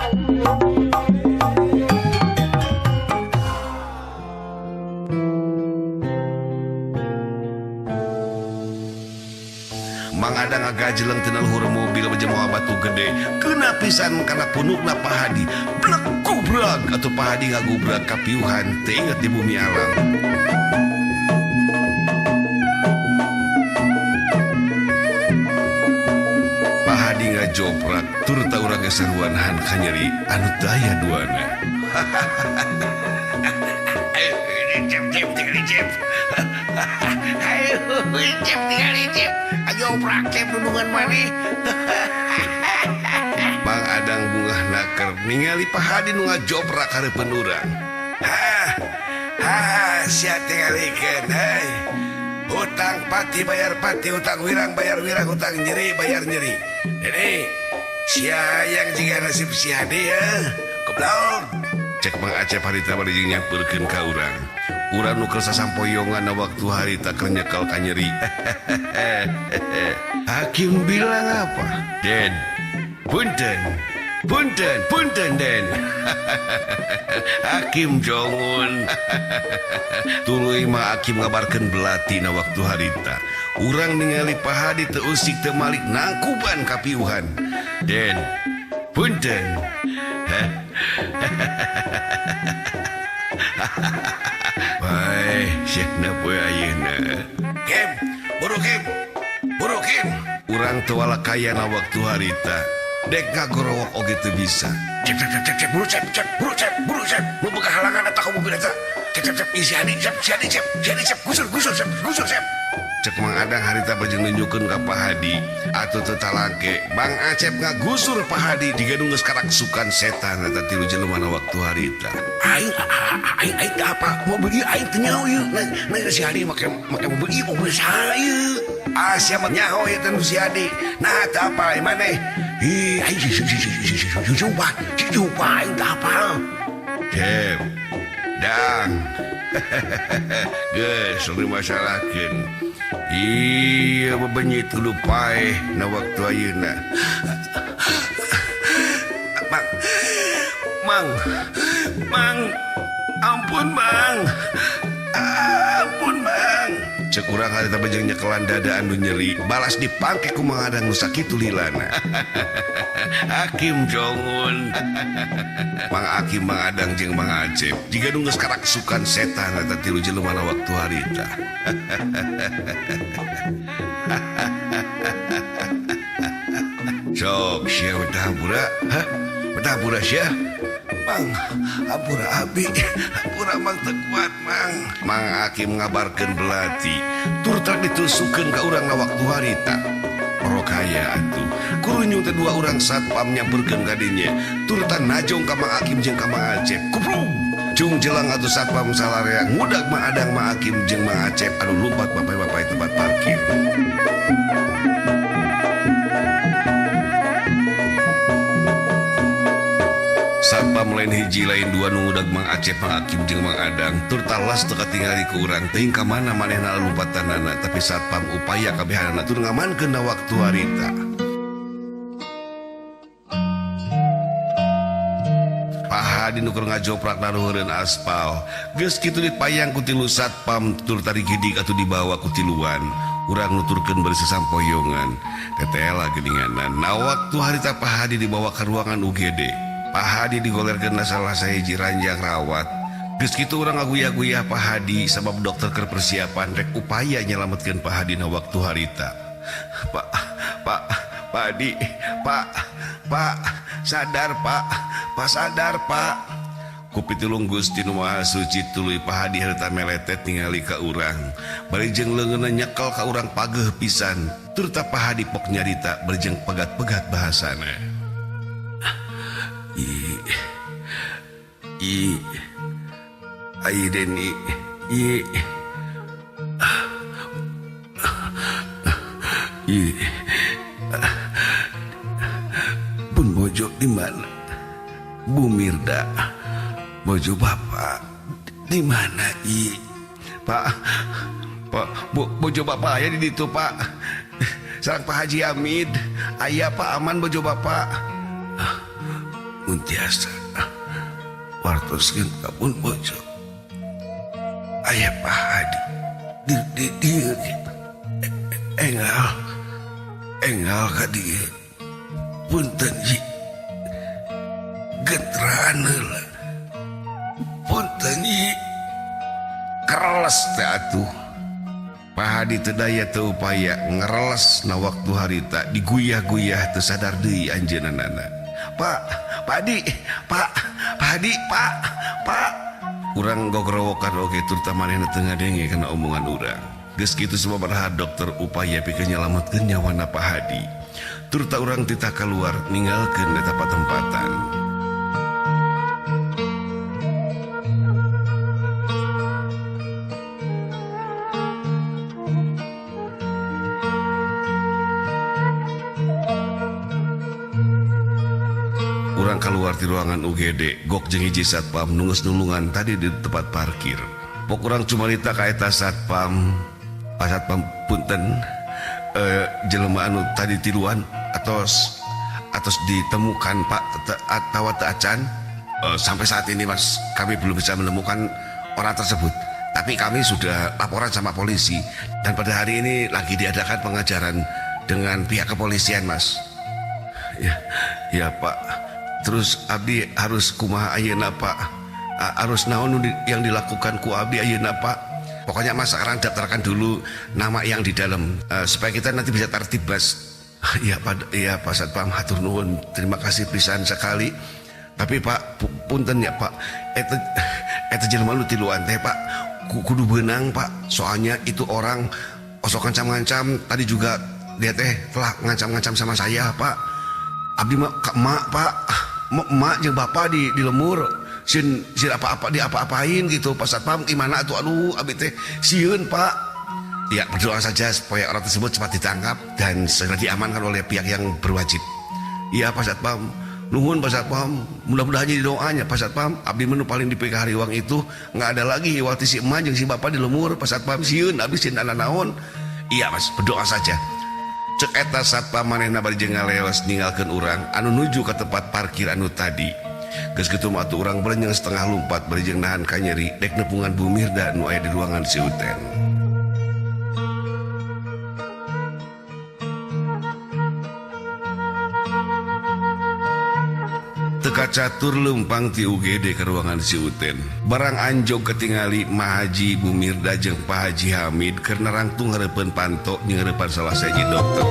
Mang Adang ngagajeleng tina luhur mobil bejeu mawa batu gede kena pisan kana punukna Pak Hadi blek gubrag atuh Pak Hadi ngagubrag kapiuhan teu inget di bumi alam. Pak Hadi ngajoprak turta urang ge saruanahan kanyeri anu teu aya duana. Mang Adang bungah naker ningali Pak Hadi nu ngajoprak hareupeun urang. Ha sia tingalikeun heuy. Hutang pati bayar pati, hutang wirang bayar wirang, hutang nyeri bayar nyeri. Dede, sia yang jiga nasib si Hadi ya. Goblok. Cek Mang Acep harita bari jeung nyampeurkeun ka urang. Urang nu keur sasampoyongan na waktu harita keur nyekel ka nyeri. Hakim bilang apa? Den. Punten. Punten, punten Den. Hakim Jongun. Tuluy mah Hakim ngabarkeun belati na waktu harita. Urang ningali Pak Hadi teu usik teu malik nangkuban kapiuhan. Den. Punten. Bae, sieuna poe ayeuna. Kim, buru Kim. Buru Kim. Urang teu walakaya na waktu harita. Dek ngagorowok oge teu bisa. Cep cep cep cep buru cep cep buru cep buru cep. Nu boga halangan eta ka mobil eta. Cep cep cep si Hadi cep si Hadi cep si Hadi cep gusur gusur cep gusur cep. Cek Mang Adang harita baju nunjukkeun ka Pak Hadi atuh teu talangke Mang Acep ngagusur Pak Hadi jiga nu geus karaksukan setan eta tilu jelema na waktu harita. Aing aing aing teu apa mobil ieu aing teu nyaho ieu. Nah si Hadi make make mobil ieu mobil saha ieu? Ah sia mah nyaho ieu teh nu si Hadi. Nah teu apa maneh? Ih aing si sumpah si sumpah aing teu apal. Cep. Dang. Geus dimasalahkeun. Iya bebenyit kudu paeh na waktu ayeuna. Mang. Mang. Mang. Ampun, Mang. Ampun, Mang. Cek urang harita bejeng nyekelan dada anu nyeri, balas dipangke ku Mang Adang nu sakitu lilana. Hakim Jongun. Mang Hakim, Mang Adang jeung Mang Acep jiga nu geus karaksukan setan eta tilu jelema na waktu harita. Sok sia betah hampura, hah? Betah hampura sia? Mang, hampura abi, hampura Mang teu kuat Mang. Mang Hakim ngabarkeun belati, tur truk ditusukeun ka urang na waktu harita. Rokaya atuh. Kurunyung teh dua urang satpam nyamperkeun ka dinya, turta najong ka Mang Hakim jeung ka Mang Acep. Kuplung. Cung jelang atuh satpam salarea ngudag Mang Adang, Mang Hakim jeung Mang Acep anu lumpat bapai-bapai tempat parkir. Satpam lain hiji lain dua nu ngudag Mang Acep, Mang Hakim jeung Mang Adang tur talas teu katingali ku urang teuing ka mana manehna lumpatanana, tapi satpam upaya kabehanana tur ngamankeun na waktu harita. Pak Hadi nu keur ngajoprak naruheureun aspal geus kitu dipayang ku tilu satpam tur tarigidig atuh dibawa ku tiluan. Urang nuturkeun bari sasampoyongan tetela geuninganan. Na waktu harita Pak Hadi dibawa ka ruangan UGD. Pak Hadi digolerkeun na salah sahiji ranjang rawat. Geus kitu urang ngaguyah-guyah Pak Hadi sabab dokter keur persiapan rek upaya nyelametkeun Pak Hadi na waktu harita. Pak, Pak, Pak Hadi, Pak, Pak, sadar Pak, Pak sadar Pak. Ku pitulung Gusti Nu Maha Suci tuluy Pak Hadi harita meletet ningali ka urang. Bari jeung leungeunna nyekel ka urang pageuh pisan. Turta Pak Hadi pok nyarita bari jeung pegat-pegat bahasana. I I Ai Deni I I Pun bojo di mana? Bu Mirda, bojo bapak di mana I? Pak, Pak, bu, bojo bapak aya di ditu Pak. Sareng Pak Haji Hamid, aya Pak aman bojo bapak. Mun tiasa wartoskeun ka pun bojo. Aya Pak Hadi di dieu gitu. Enggal enggal ka dieu. Punten ji. Getraan heula. Punten ji. Kereles teh atuh. Pak Hadi teu daya teu upaya ngereles na waktu harita diguyah-guyah teu sadar deui anjeunna. Pak, Pak Hadi, Pak, Pak Hadi, Pak, Pak. Urang gogorowokan oge turta manehna teu ngadenge kana omongan urang. Geus kitu sababaraha dokter upaya pikeun nyalametkeun nyawana Pak Hadi. Turta urang titah kaluar ninggalkeun eta patempatan. Urang keluar di ruangan UGD, gok jeung hiji satpam nu geus nulungan tadi di tempat parkir. Pok urang cumarita ka eta satpam, Pak Satpam punten, jelema anu tadi tiluan atos ditemukan Pak atawa teu acan. Sampai saat ini Mas, kami belum bisa menemukan orang tersebut. Tapi kami sudah laporan sama polisi dan pada hari ini lagi diadakan pengajaran dengan pihak kepolisian Mas. Ya, ya Pak. Terus abdi harus kumaha ayeuna Pak? Harus naon yang dilakukan ku abdi ayeuna Pak? Pokoknya Mas sekarang daftarkan dulu nama yang di dalam, supaya kita nanti bisa tertib Mas. Ya Pak, ya Pak Satpam, hatur nuhun, terima kasih pisan sekali. Tapi Pak, punten ya Pak, eta jelema nu tiluan teh Pak, kudu beunang Pak. Soalnya itu orang osok ngancam-ngancam, tadi juga dia teh telah ngancam-ngancam sama saya Pak. Abdi mah ka emak Pak, emak jeung bapak di lemur, sin apa-apa di apa-apain gitu. Pak Satpam gimana tuh, aduh abdi teh sieun Pak. Ya berdoa saja supaya orang tersebut cepat ditangkap dan segera diamankan oleh pihak yang berwajib. Iya Pak Satpam, nuhun Pak Satpam, mudah-mudahan jadi doanya Pak Satpam. Abdi menu paling di PK Hariwang itu nggak ada lagi waktu si emak jeung si bapak di lemur. Pak Satpam sieun abdi sieun naon. Iya Mas, berdoa saja. Cek eta satpam manehna bari jeung ngaleos ninggalkeun urang anu nuju ka tempat parkir anu tadi. Geus kitu mah atuh urang berenyeng setengah lumpat bari jeung nahan kanyeri dek nepungan Bu Mirda nu aya di ruangan si Uten. Teka catur leumpang ti UGD ke ruangan si Uten. Barang anjog ketingali Ma Haji Bu Mirda jeung Pak Haji Hamid keur narangtung hareupeun panto jeung hareupan salah sahiji dokter.